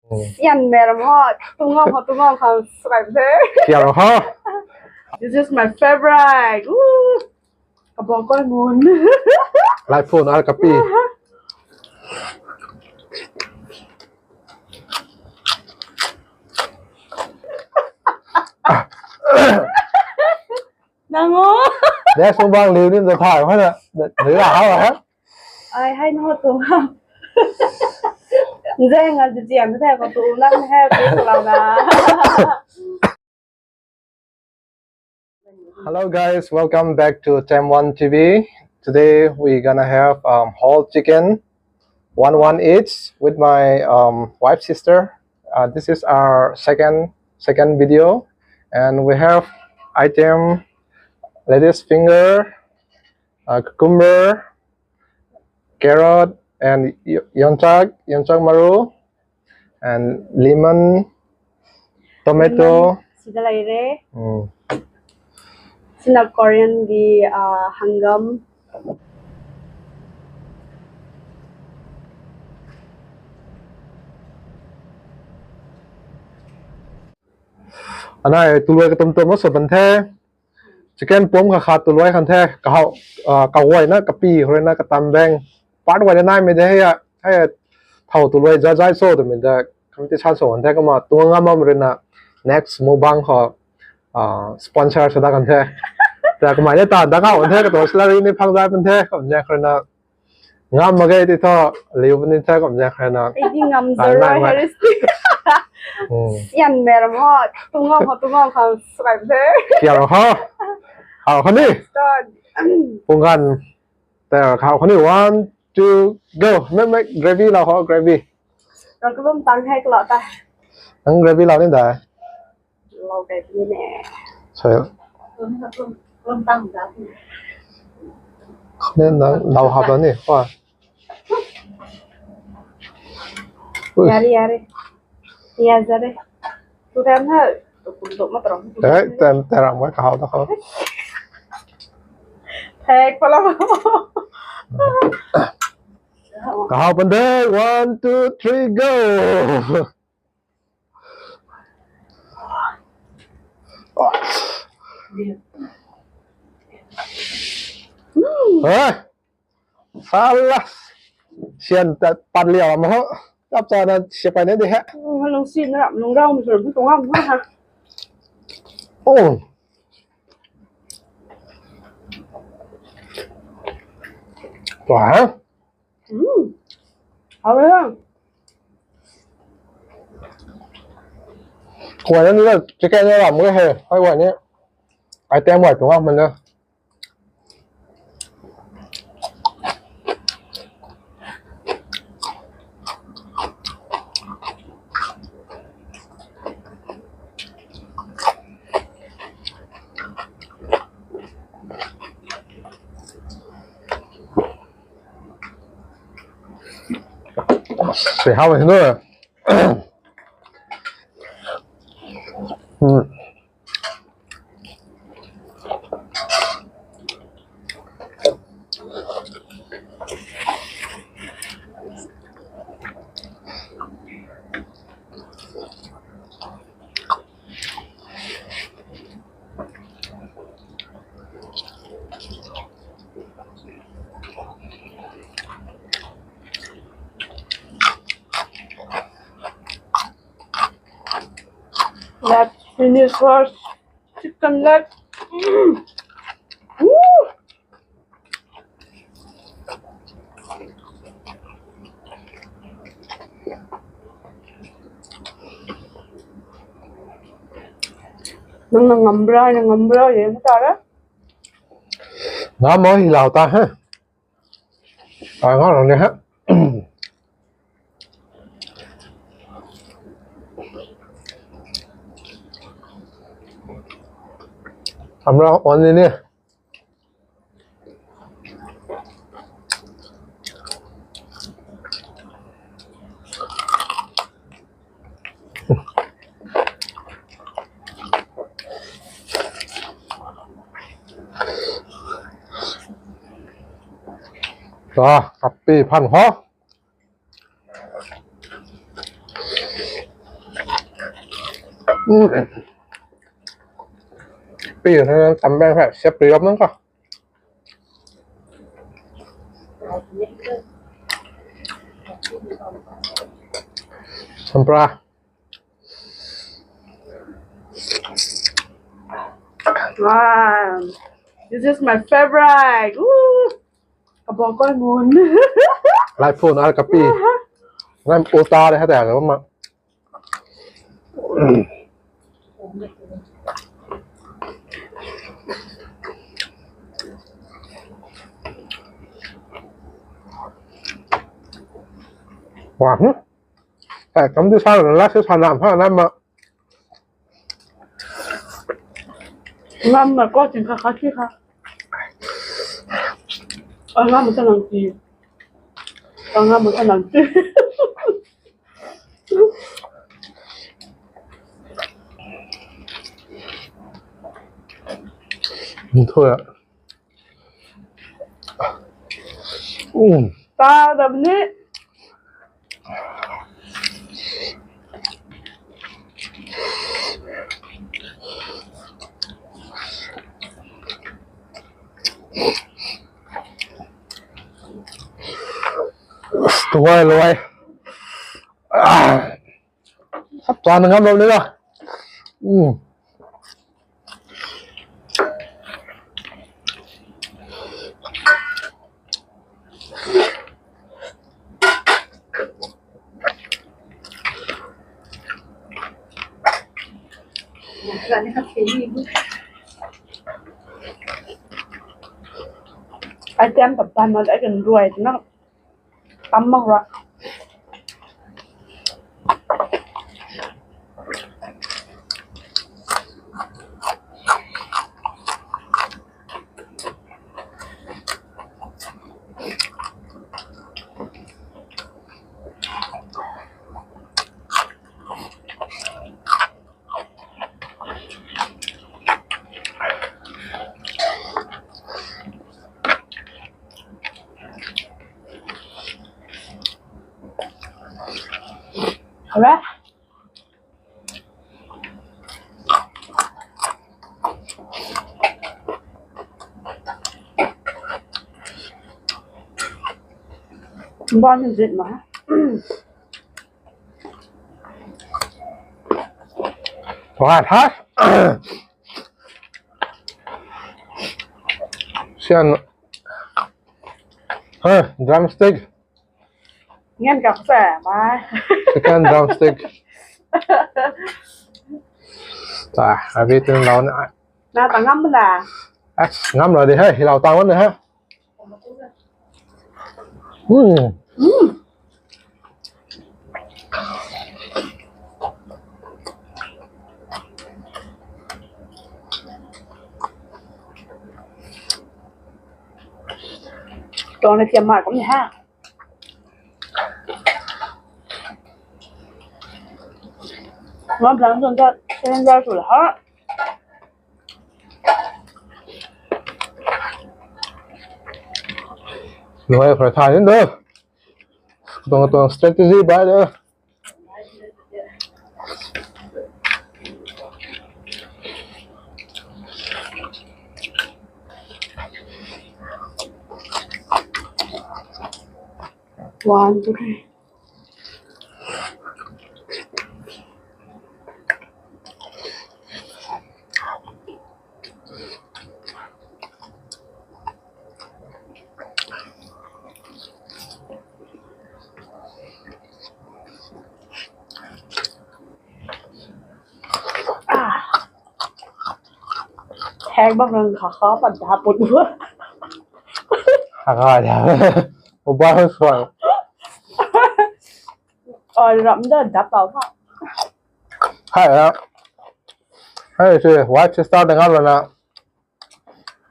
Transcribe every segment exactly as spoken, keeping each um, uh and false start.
Sian meram ho, tungam ho, tungam khang subscribe the. Kiaro ho. This is my favorite. Woo! Kabong koi mun. Lai phun ar kapi. Nang o. Next mukbang liu ni ta thay hoi na. Liu la ha ha. Ai hai no tu ha. Nzeng a ziam the ko tu lang he tu la na. Hello guys, welcome back to Tem One T V. Today we gonna have um, whole chicken, one one each, with my um, wife's sister. Uh, this is our second second video, and we have item: lettuce finger, uh, cucumber, carrot, and y- yongchak yongchak maru, and lemon, tomato. Sida leire. Mm. Sina Korean gi uh, hangam. Anai tuluai katum tum ma sa ban the. Chicken pum kha khat tuluai khan the. Kahau, uh, kaguay na kapi khou rui na katam bang. Part guay na nai mei de hei a. Hei a thau tuluai zazai so de mei de. Competition so han the kama tung ngam mam rui na next mukbang khou uh, sponsor sa da kan the. Ta kamai ne ta da kau kan the, kato salary ni phang zai pan the, kam ne khana. Ngam ma ge ti tho, liu ni the kam ne khana. Ai di ngam zara hai risk. Sian meram ho, tungam ho, tungam khang subscribe the. Kiaro ho. Hau khani. Start. Punggan. Ter khau khani, one, two, go. Mek mek gravy lau ho, gravy. Rang kalum tang hai kala ta. Nang gravy lau ni da. Lau gravy ne. Sorry. Kalum tang da. Khani nang lau hap la ni. Wa. Ui. Yare yare. Yare yare. Tu tem ha. Tu kum tu ma tram. Eh, tem tem ram wai kahau ta khau. Thek pala. Kahau pan de, one, two, three, go. Eh, salas. Sian ta pan liau lam ho. Tap cha na siapai ne de he. Lung si na ram lung rau mi sor bu tong am ha. Oh. Wow. Mm. Hau ha. Kuay na ni la chicken na ram ge he. Hai kuay ni. Item kuay tuang a man na. Sui hau hei nu. Hmm. Let's finish first. Chicken leg. Mm. Woo! Nang na ngam bra, na ngam bra, ye ta ra. Ngam mo hi lau ta he. Ai ngam lau ni he. Amra on ni ni. Sa, kapi phan ho. Pi tam bang hai sep ri ram nang ka. Sampra. Wow, this is my favorite. Woo! Kabong koi mun. Lai phone ar kapi. Ngai ulta de ha ta ma. Wow. Hei, kam di sa la se sa nam ha nam ma. Ngam na ko ting kha kha ki kha. A ngam ta nang ti. A ngam ta nang ti. Nthoi a. Um. Ta dam ni. Tuai luai. Ah. Sap tan ngam lo ni la. Um. Ai tiam ta pan ma ai kan ruai na. Tam mak ra. Alright. Bun is it ma? Wow, hot. Sian. Huh, drumstick. Ngan kap sa, bye. Second drumstick. Ta, abi tun lau na. Na ta ngam na. As, ngam ra de hai, hilau tang na ha. Hmm. Hmm. Tuang na tiam ma kum ni ha. Ngam lang tuang ta, tuang ta tu la ha. Luai khra tha ni do. Tuang tuang strategy bai do. One, two, three. Hek bak nang kha kha pat da put bua. Kha kha da. Uba hoi suang. Oi, ram da dap tau kha. Hai a. Hai si, white sister da ngam lana.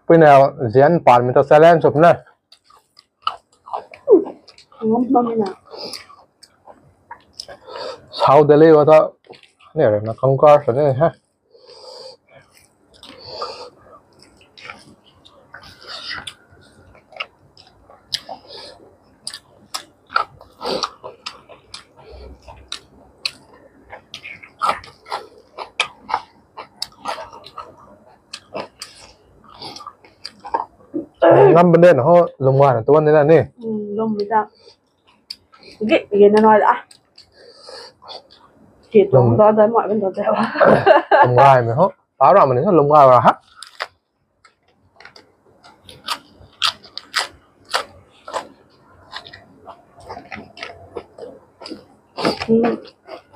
Pui nau zian pan mi ta challenge up na. Ngam ngam na. South Delhi wa ta. Ni ra na kangkar sa ni ha. Ngam bande na ho, lum gay na tuan ni na ni. Hmm, lum bi ta. Git, git na noi da. Git tuang da da mai ban da da. Lum gay me ho. Tara mani ho, lum gay ra ha.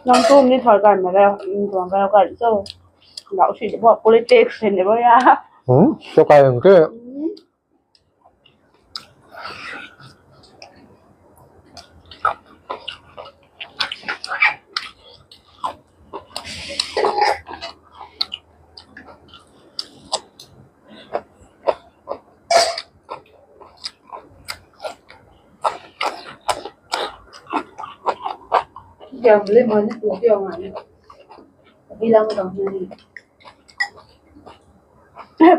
Nang tu ni thor kai ma rau, tuang rau kai cho. Lau si bo politics ni bo ya. Hmm, cho kai ang ke. Diang le mani tu diang ani. Bilang dang ni.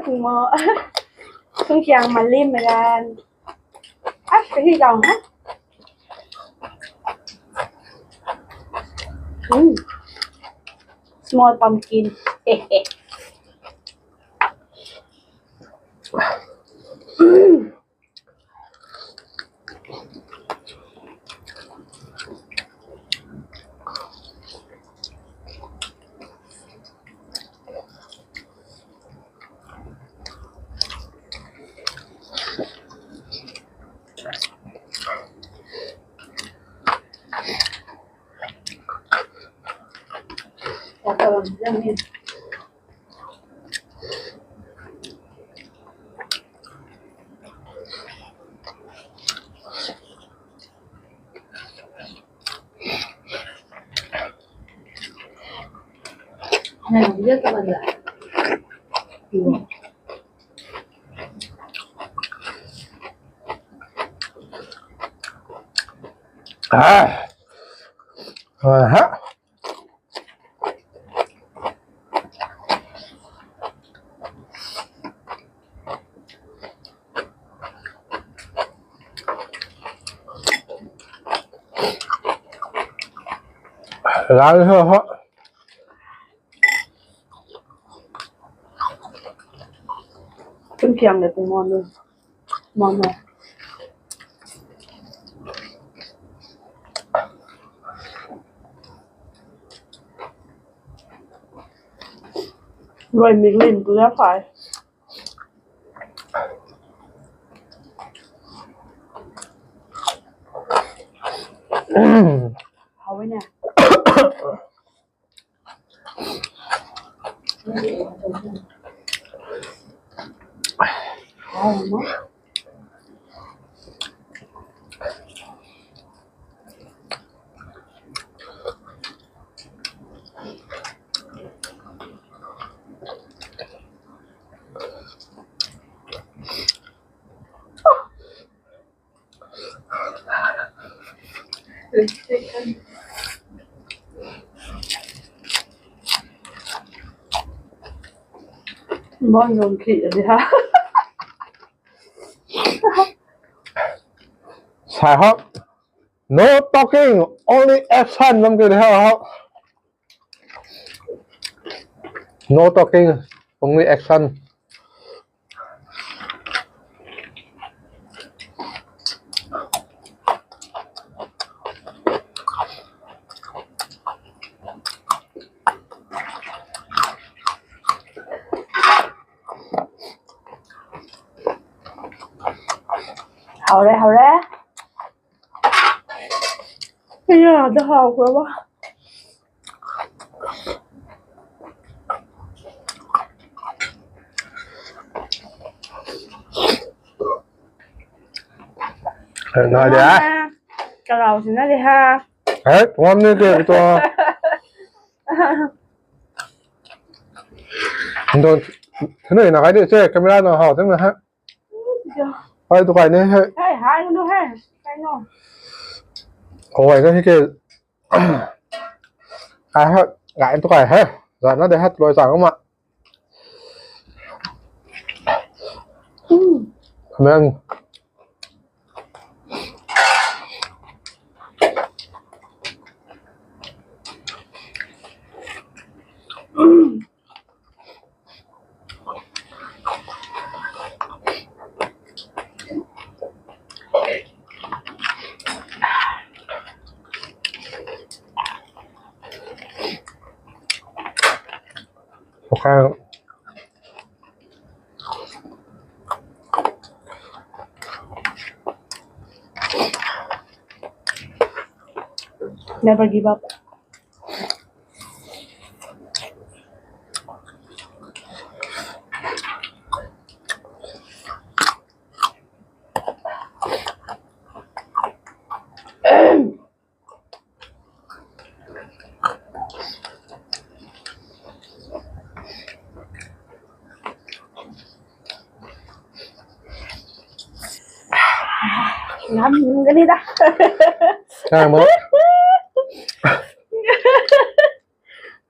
Pungmo. Sung kiang malim malan. Ah, kahi dang ha. Mm. Small pumpkin. Ah. Aha. Lau ho ho. Kum kiang le kum mon le. Mon le. Rui mik lim tu la phai. Hau na. Bon lung khi di ha. Sai ho. No talking, only action bam ke di ha ho. No talking, only action. Hau re, hau re. Aya, da hau kua ba. Nai de. Karau sina de ha. Hey, ngam ni ke to. Ndo, sini na kai de se, camera na hau, sini ha. Hai tu kai ni he. Hai, hai no he. Kai no. Koi na hi ke. Ai ha, ngai tu kai he. Zan na de ha, loi chang ma. Meng. Never give up. Ngam gani da. Ngam mo.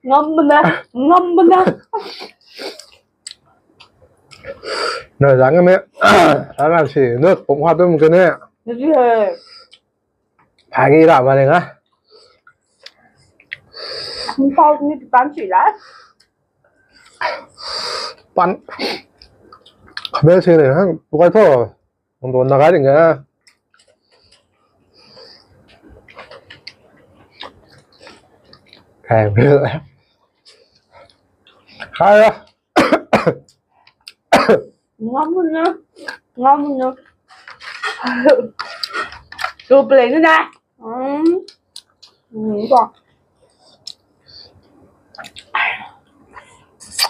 Ngam mana, ngam mana. Na zang ne. Sana si, nu pum ha tum kene. Ni hai. Thagi ra ma ne nga. Mpau ni pan si la. Pan. Khamel si ne ha, bukai tho. Ang tuan na kai ding e. Kai. Kai a. Ngam na, ngam na. Tu play na na. Hmm. Hmm, ba.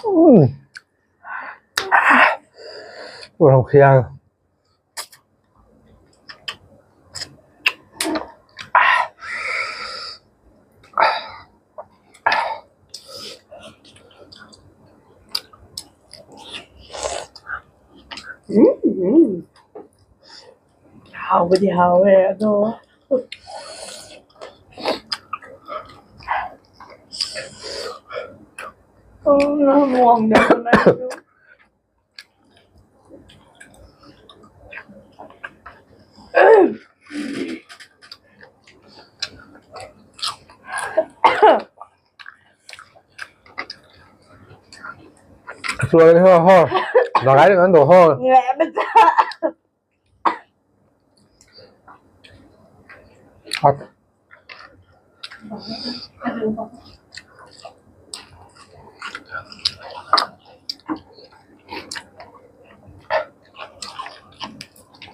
Hmm. Orang khiang. Mm, mm. Hawdi haw e, ado. Oh, no, no, no, no. Suai ni ho, ho. Dakai ni kan do ho. Nge, beta. At.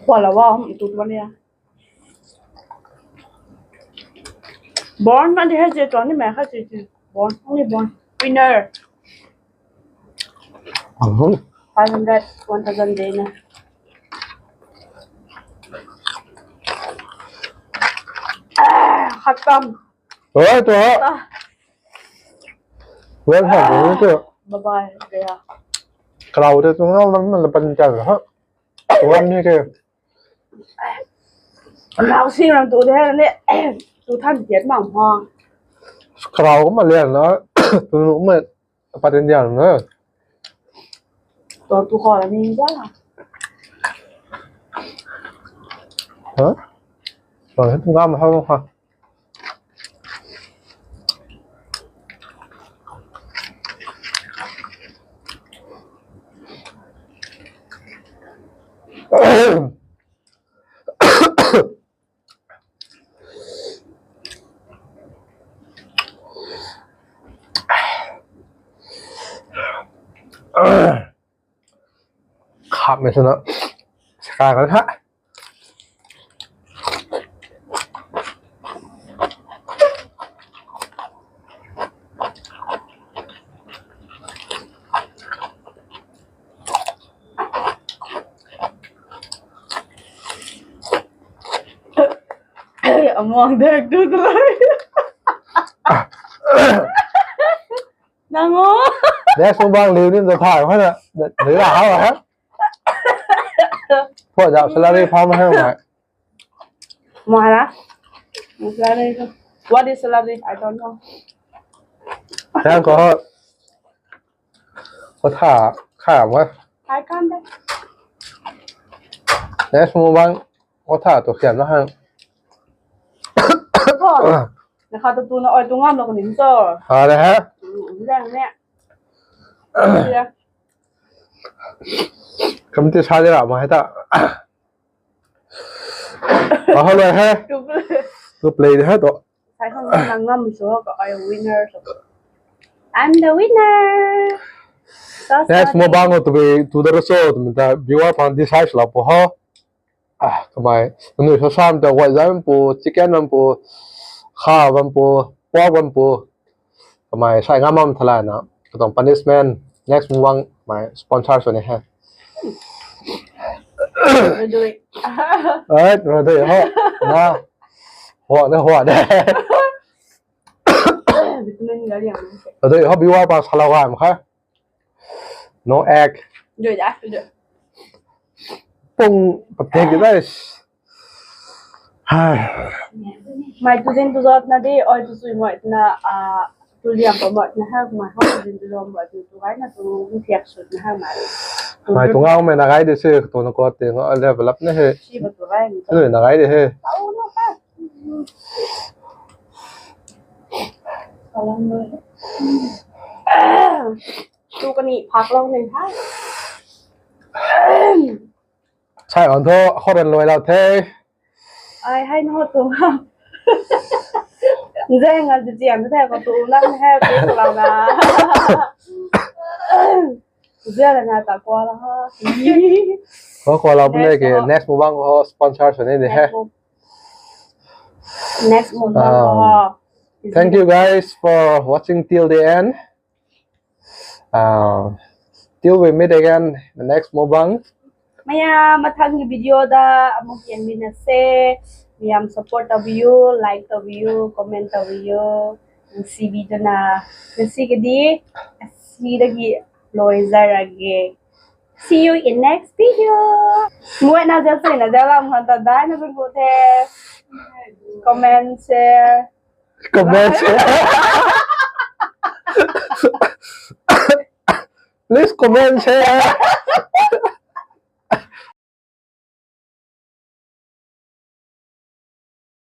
Wala wa, hum, tu tu ni. Born na di hai je tuang ni mai kha si si. Born, only born. Winner. Uhum. Five hundred, one thousand de na. Ah, khatam. Oi, tu ha. Ah. Well, ha, tu. Bye bye, gaya. Kalau dia tu ngau lang na pan chal ha. Tuan ni ke. Lau sing lam tu de ne. Tu than tiat mang ha. Kalau ko ma lian na. Tu nu ma pat din dian na. Tu tu ko la ni ja. Ha? Tu ngam ha ha. Khap mei swna. Saka kan ha. Amuang dek du tu lai. Nang o. Next mukbang liu ni ta thay khou na. Liu la ha ha. Pua da salary form hai mai. Mara. Salary. What is salary? I don't know. Thank God. Ko tha kha ma. Hai kan de. Next mukbang ko tha tu khian na ha. Ko. Na kha tu tu na oi tu ngam lo ko ni to. Ha de ha. Mm, lang ne. Kam ti sa de ra ma hai ta. Aho loi he. Tu play de he to. Sai hong nang ngam so ko ai winner so. I'm the winner. Next mukbang o tabui tu da ra cho twmei ta viewer pang decide lou pu ho. Ah, kamei nui sa sam ta guay zam pu, chicken bam pu, kha bam pu, pork bam pu. Kamei sai ngam bam thalana katuang punishment next mukbang kamei sponsor sw ni he. Ai, ra dui ho. Na. Ho na ho de. Vitamin ga liang. Ra dui ho viewer pang salou gam kha. No egg. Dui da, dui. Pung patek ki dai. Hai. Mei tu din tu zot na di, oi tu sui moi na, ah, tu liam pa moi na ha, mei ho tu din tu zot moi tu tu gai na tu thiak sut na ha mei. Mei tu ngau mei na gai di se, tu na ko te ngau le balap na he. Si ba tu gai ni. Tu na gai di he. Tau na ha. Salam. Tu kani phak lou ni ha. Sai on tho, khou ran luai lou the. Ai, hai no tu. Nzeng a ziam the ko tu lang he, pe ko lang na. Zia la na ta kwa la ha. Ko ko la pune ke next mukbang ho sponsor sw ni ni he. Next mukbang ho. Thank you guys for watching till the end. Uh, till we meet again the next mukbang. Maya mathang ki video da amuk yan mi na se. Miyam support tabiu, like tabiu, comment tabiu. Nang si video na, nang si kadi, si dagi loi zara ge. See you in next video. Muai na jel sui na jel lam han ta dai na bun bu the. Comment, share. Comment, share. Please comment, share.